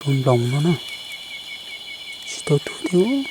Nploos no na, tsis tau tuag thiab.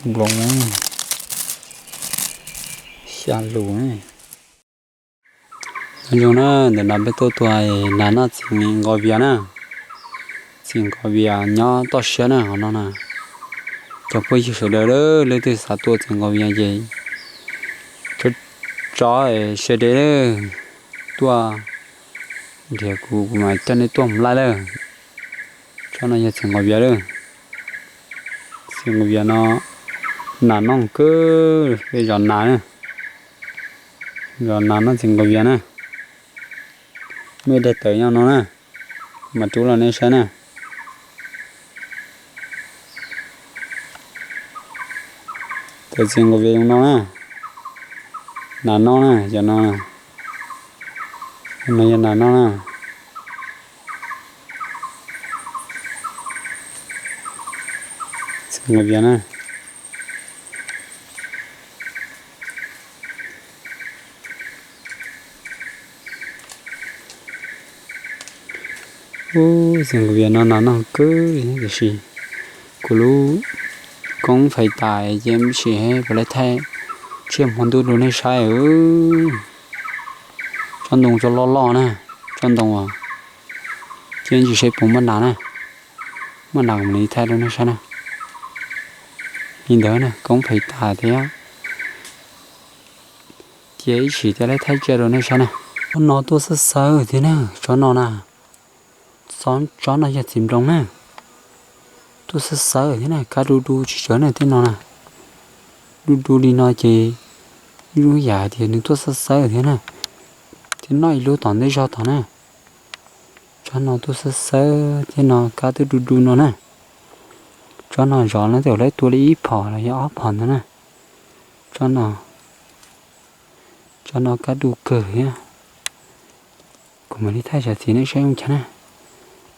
Nploos xya lus. Nyob zoo na, ntawm no peb tuaj tua nas noj txiv nqos vias na. Txiv nqos vias nyob toj siab na, qhov no na. Cov phooj ywg sawv daws, leej twg xav tua txiv nqos vias ces tso, tso sawv daws tuaj nrhiav kuv, kuv mam coj nej tuaj mus laij lawm. Tsob no yog txiv nqos vias lawm. Txiv nqos vias no nas noj kawg, peb zov nas na. Zov nas noj txiv nqos vias na. Muaj ib daim tawv nyob no na, mas rub los nej saib na. Tawv txiv nqos vias zoo no na. Nas noj na, cov no, no yog nas noj na. Txiv nqos vias na. Ub, txiv nqos vias no nas noj kawg li tiam sis kuv lub koob fais tas ces tsis pom li, thaij tsiaj hmo ntuj rau nej saib. Tsob ntoo tsob loj loj na, tsob ntoo ces tsis saib puas muaj nas na. Muaj nas mam li thaij rau nej saib na. Li ntawd na, koob fais tas thiab. Ces ib sim thiaj li thaij tsiaj rau nej saib na. Tsob no tuaj xawb xawb thiab na, tsob no na. Tsob no yog txiv nploos na. Tuaj xawb xawb thiab na, kab du du tsis tsawg na tej no na. Du du li no ces ib lub yam tias nws tuaj xawb xawb thiab na. Thiab noj ib lub tom ntej zog tod na. Tsob no tuaj xawb xawb thiab no, kab twb du du no na. Tsob no zov no tej zaum lawv tua li ib phom los yog ob phom ntawd na. Tsob no, tsob no kab du kawg thiab. Kuv mam li thaij cov txiv nej saib zoo cas na.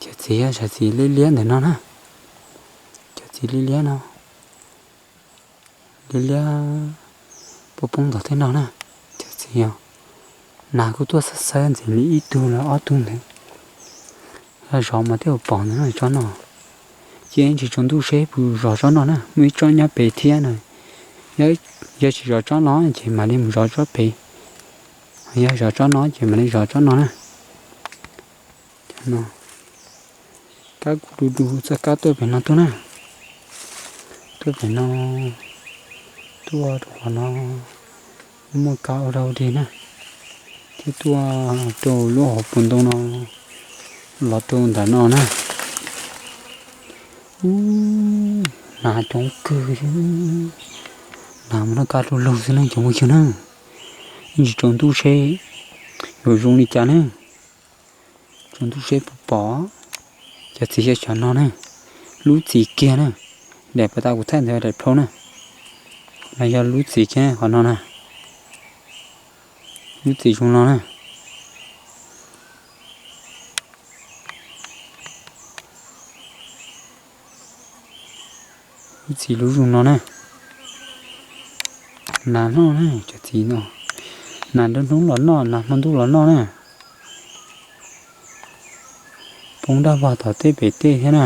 Cov txiv yog cov txiv liab liab ntawm no na. Cov txiv liab liab no, liab liab poob poob ntawm tej no na. Cov txiv yog nas kuj tuaj xawb xawb ntxiv li ib tug los ob tug ntawd. Yog zov mas tej zaum pom ntawm no tsob no. Ces ntsis tsaus ntuj seb puas zov tsob no na, muaj ib tsob nyob pem thiab na. Yog tsis zov tsob no ces mam li mus zov tsob pem. Yog zov tsob no ces mam li zov tsob no na. Kab kuj du du, txoj kab tuaj pem no tuaj na. Tuaj pem no, tuaj rau qhov no muaj kab ua dog dig na, thiab tuaj rau lub hauv paus ntoo no los rau ntawm no na. Ub, nas coob kawg, nas mas noj kab du lug xwb ne cov phooj ywg na. Ntsis tsaus ntuj seb yuav zoo li cas ne. Tsaus ntuj seb puas pom. Cov txiv yog cov no na, lub txiv kiag na, daim puas tas kuv thaij ntawd daim plhau na. No yog lub txiv kiag qhov no na, lub txiv zoo no na. Lub txiv lub zoo no na. Nas noj na cov txiv no, nas nruab hnub los noj, nas hmo ntuj los noj na. Poob daj vog tom tej pem tej thiab na.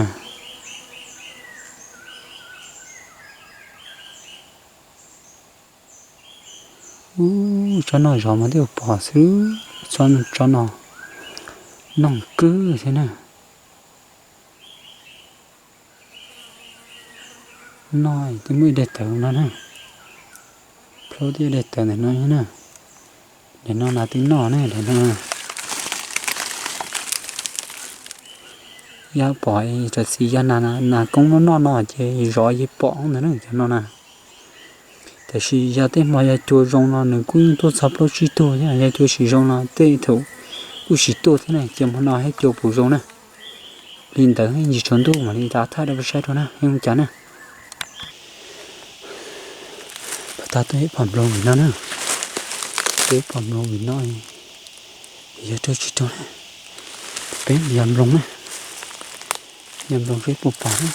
Ub, tsob no zov mas twb pom xwb, tsob no noj kawg thiab na. Noj twb muaj ib daim tawv no na, plaub tiaj daim tawv ntawm no na. Daim no nas twb noj na, daim no. Yog pom cov txiv yog nas koob noj noj no ces zov yeej pom ntawm na cov no na. Tiam sis yog tej hmo yog cua zoo no nws kuj yeej tuaj txog plaub tsib tug thiab, yog cua tsis zoo no tej thaum kuj tsis tuaj thiab na, ces hmo no thiab cua puas zoo na. Li ntawd ntsis tsaus ntuj mam li rov thaij rau peb saib rau na, zoo cas na. Pab tag tuaj ib phom nploos no na. Peb pom nploos vim no, yog raug tsis raug na. Peb mus yos nploos na, yos nploos seb puas pom na.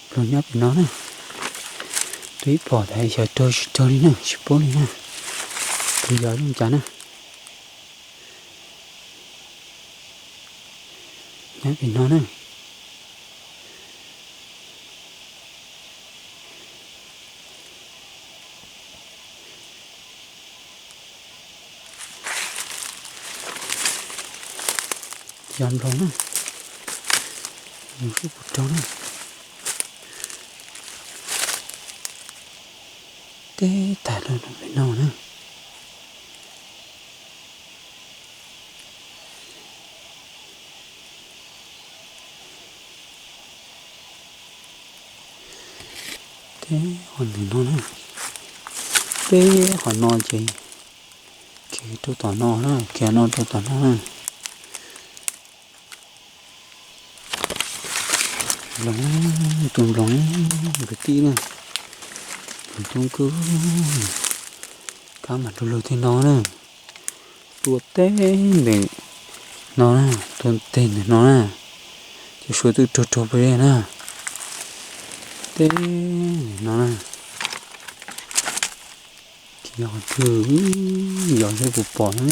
Nploos nyob pem no na. Twb pom tas xyov raug tsis raug li na, tsis paub li na. Tus yos zoo cas na. Nyob pem no na. Yos nploos na, nploos seb puas raug na. Teb tag lawm no pem no na. Teb qhov ntawm no na, teb qhov no ces khiav rau tom no na, khiav no rau tom no na. Nploos, tus nploos, kwv tij na, nploos coob kawg, kab mas du lug tej no na, tuaj teb ntawm no na, tuaj teb ntawm no na, ces suav twb rog rog pes na, teb ntawm no na, khiav qhov twg, yos seb puas pom na.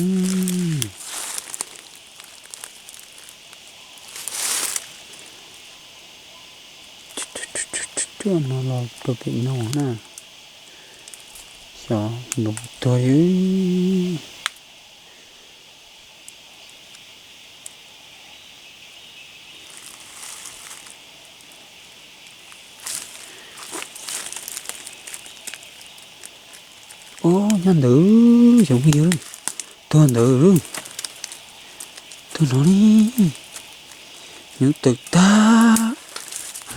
Cuaj no los rau pem no na. Xyov nploos tuag li. Ob, nyob ntawd, cov phooj ywg, tuag ntawd, tuag no li, nyuj tawm tag,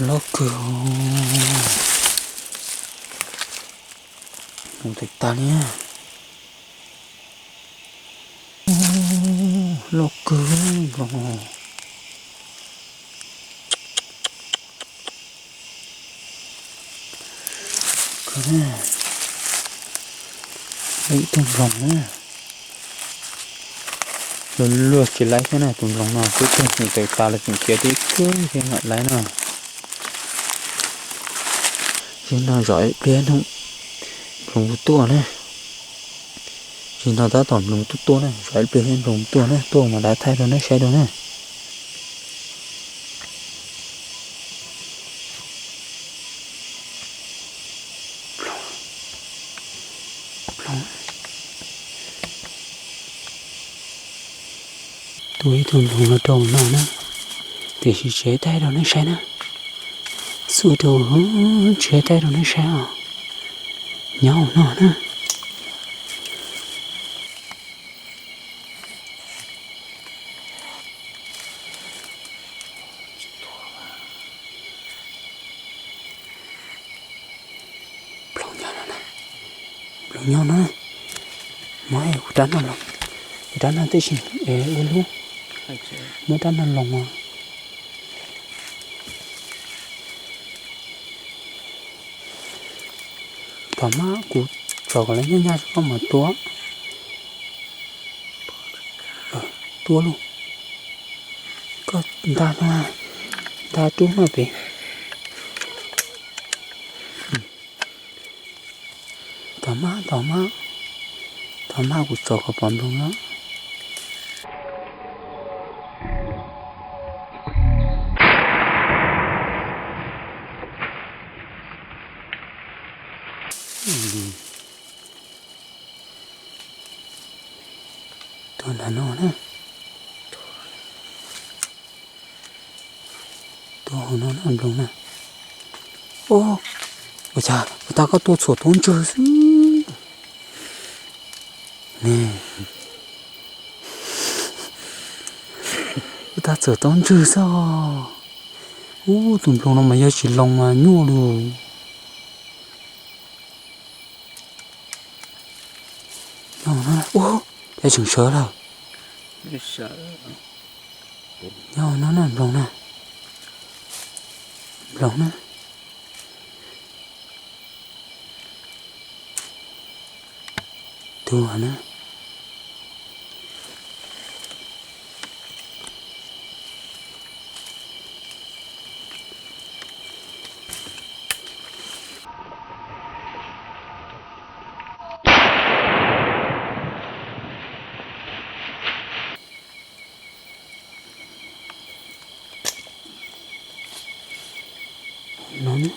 loj kawg, nyuj tawm tag li. Loj kawg nploos. Ib tug nploos na, luag luag tsis laib thiab na, tus nploos no twb tuag tawm tas los tseem khiav tib kawg thiab mam laib na. Tsis no zov ib pliag nploos tuaj na. Tsis no tab tom nploos tuaj tuaj na, zov ib pliag nploos tuaj na, tuaj mas dav thaij rau nej saib rau na. Tua ib tug nploos no rau no na, tiam sis tsis thaij rau nej saib na. Xuas rau tsis thaij rau nej saib os. Nyob hauv no na. Nploos nyob no na, nploos nyob no na. Muab kuv rab no los, kuv rab no tib si es ua lub, muab rab no los os. Tom mab kuv tsom kom lawv nyaj nyaj koj mam tua. Tua lauj. Koj nta no, nta rub no pem. Tom mab, tom mab, tom mab kuv tsom kom pom nploos no. Tuag ntawm no na. Tuag hauv no na nploos na. Ua cas puas tas koj tua txhuam tau ntswg xwb ne? Puas tas txhuam tau ntswg xwb os. Ub, tus nploos no mas yog tsis loos mas nyuaj lawm. Ub, yog tseem sawv lawm. Nyob no na, nploos na, nploos na. Tuag na. No na.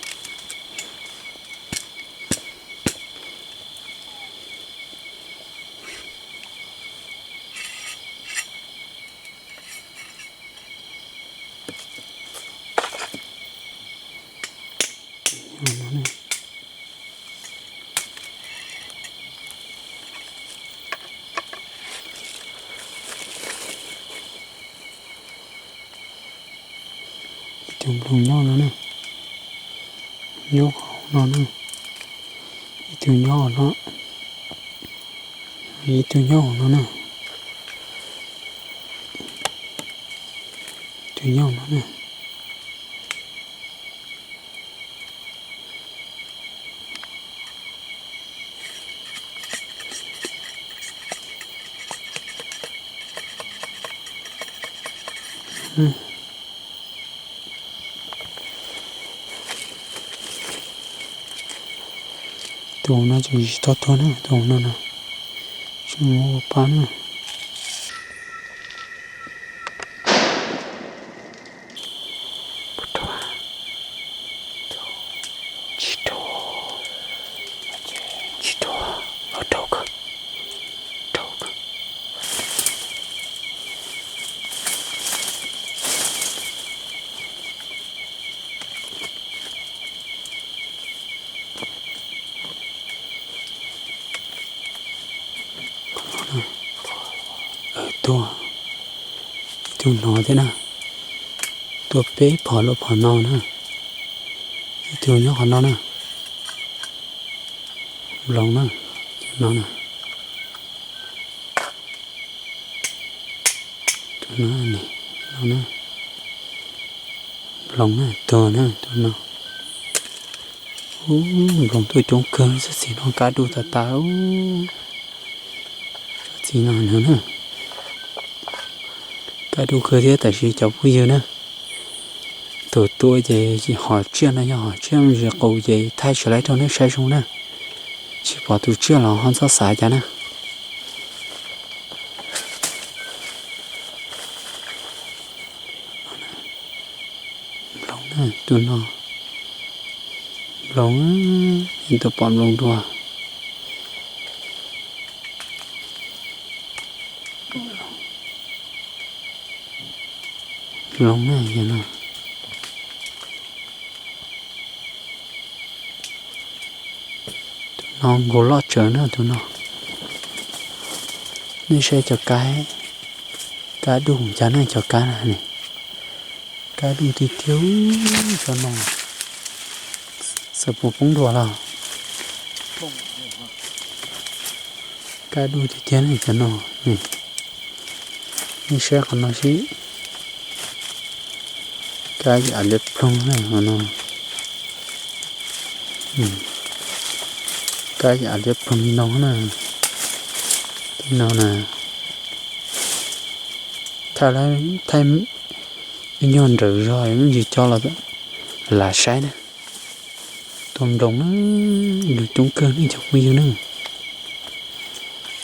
Ib tug nploos nyob no na, nyob hauv no na, ib tug nyob hauv no, ib tug nyob hauv no na, ib tug nyob hauv no na. Tus no tseem tsis tau tuag na, tus no no, tseem muaj ua pa na. Tuag, ib tug no thiab na, tuag peb phom lub phom no na, ib tug nyob qhov no na, nploos na, no na. Tus no, no na, nploos na, tuag na tus no. Ub, nploos tuaj coob kawg, txhob txwm no kaj dub tas tas. Txhob txwm no na, kaj dub kawg thiab. Tab sis cov phooj ywg na, tus tuaj ces hom tsiaj no yog hom tsiaj me ntsis qus ces thaij tsis tau rau nej saib zoo na. Tsis pom tus tsiaj los ho txhob xav cas na. Nploos na, tus no, nploos, tus pom nploos dua. Nploos na, yog no. Tus no nkaus loj tsawv na tus no. Nej saib cov kab, kaj dub cas na cov kab na ne. Kaj dub tiag tiag cov no. Xav puas poob dua los. Kaj dub tiag tiag na cov no. Nej saib qhov no seb. Kab yam liab ploog na qhov no. Kab yam liab ploog li no na. Li no na. Thaij, thaij ib nyuag nrawm zog me ntsis coj los lam saib na. Tus nploos na, nploos coob kawg nej cov phooj ywg na.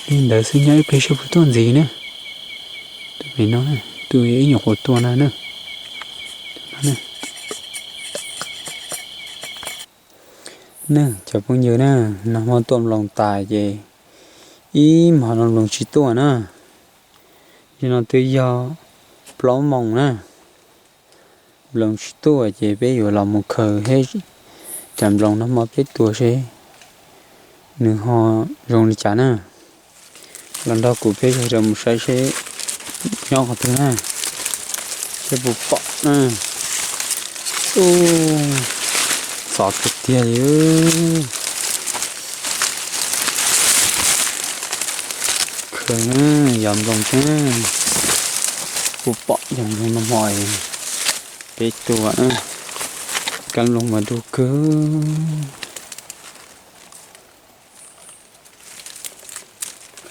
Li ntawd xwb nyob ib pliag seb puas tuaj ntxiv na. Tus me no, tus ib nyuam qhuav tuaj na na. Ne cov phooj ywg na, nag hmo tua nploos tas ces ib hmo no nploos tsis tuaj na. Nim no twb yog plaub moos na, nploos tsis tuaj ces peb yuav los mus khaws seb cov nploos nag hmo peb tua seb nws ho zoo li cas na. Los nrog kuv peb sawv daws mus saib seb nyob qhov twg na, seb puas pom na. Ub, txov tiag tiag li. Khaws na, yog nploos thiab. Kuv pom cov nploog no hmo peb tus na, kab nploog mas du kawg,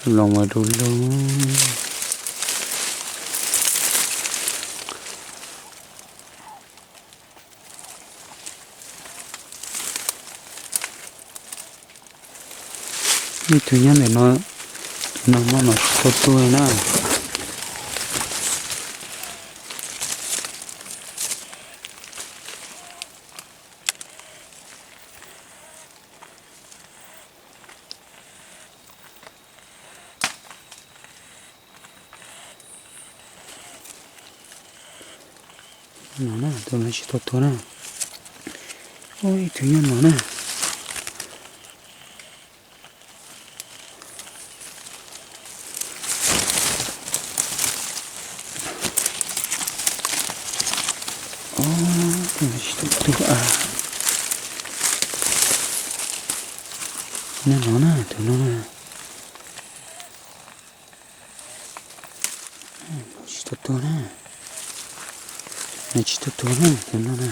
kab nploog mas du lug. Ib tug nyob ntawm no, tus no noj no tsis tau tuag li na. No na, tus no tsis tau tuag na. Ua ib tug nyob no na. Tus no tsis tau tuag. Nyob no na, tus no na. Tsis tau tuag na. Nws tsis tau tuag na, tus no na.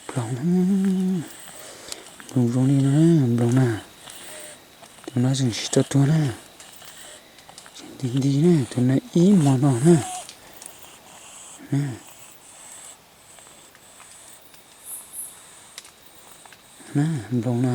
Nploos, nploos zoo li no, nploos na. Tus no tseem tsis tau tuag na. Tseem nti nti na, tus no ib hmo no na. Na, nploos na.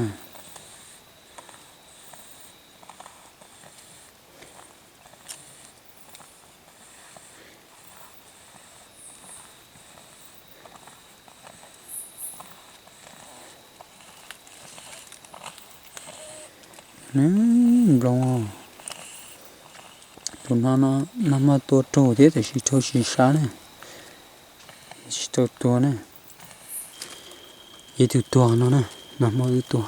Nploos, tus no no nag hmo tua raug thiab tab sis raug tsis sab na, tsis tau tuag na. Ib tug tuag no na, nag hmo wb tua.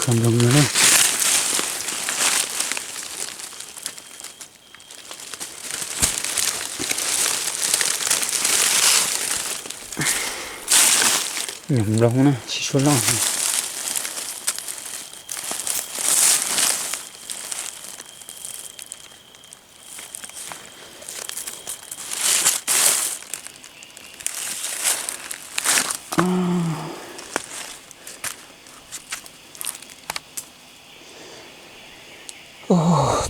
Khaws nploos no na. Nyuam nploos na, tsis suav loj.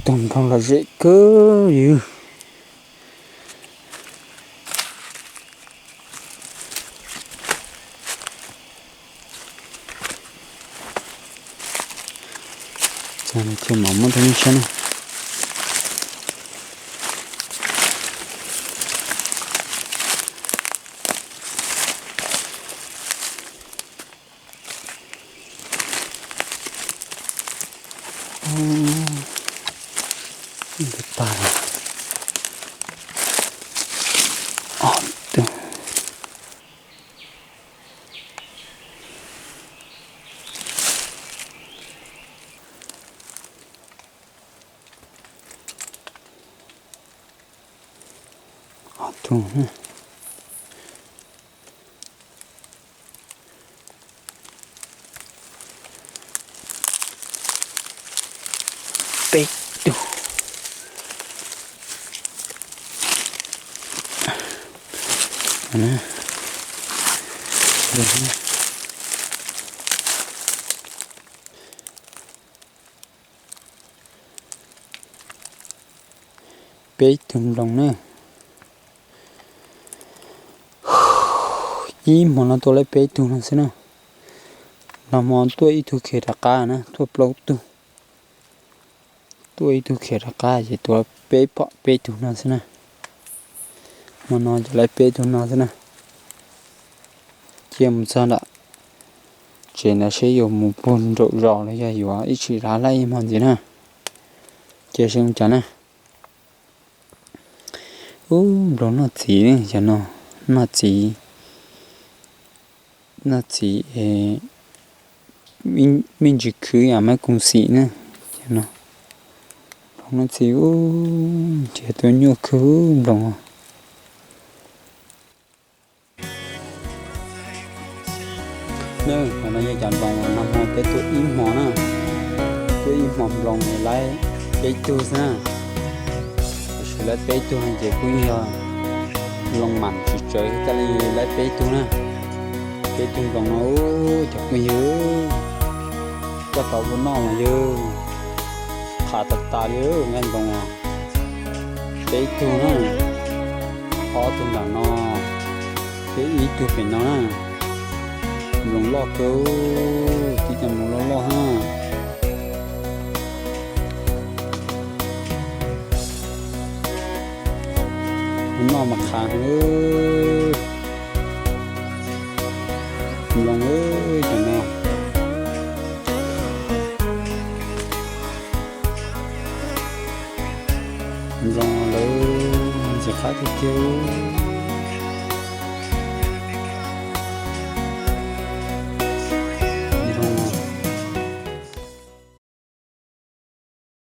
Tus nploos lom zem kawg yws. Ces mam muab rau nej saib na. Tus tag, ob tug. Ob tug. Peb tug. Peb tug nploos na. Ib hmo no tua lawm peb tug no xwb na. Nag hmo tuaj ib tug khiav rov qab na, tuaj plaub tug. Tuaj ib tug khiav rov qab ces tua peb pom peb tug no xwb na. Hmo no ces lawv peb tug no xwb na. Cia mus txog nram tsev ntawd seb yuav mus puag nraum zos los yog yuav ib tsis rov laj ib hmo ntxiv na. Cia seb ua cas na. Ub, nploos noj txiv, cov no noj txiv, noj txiv es me ntsis khwv yam maiv koos xim na. Ces no, nploos no txiv ub, nrhiav tau nyuaj kawg nploos. Qhov no yog cov nploos nag hmo peb tuaj ib hmo na, tuaj ib hmo nploos laib peb tug xwb na. Tab sis laib peb tug no ces kuj yog nploos mam tsis tsawg thiaj li laib peb tug na. Peb tug nploos no, cov phooj ywg, koj tau ua noj mas yog qhav tas tas li nqaij nploos. Peb tug na, ob tug nram no, peb ib tug pem no na. Nploos loj kawg, tib cov nploos loj loj na. Ua noj mas qhav heev. Nploos cov no, nploos lawv ntxim qab tiag tiag.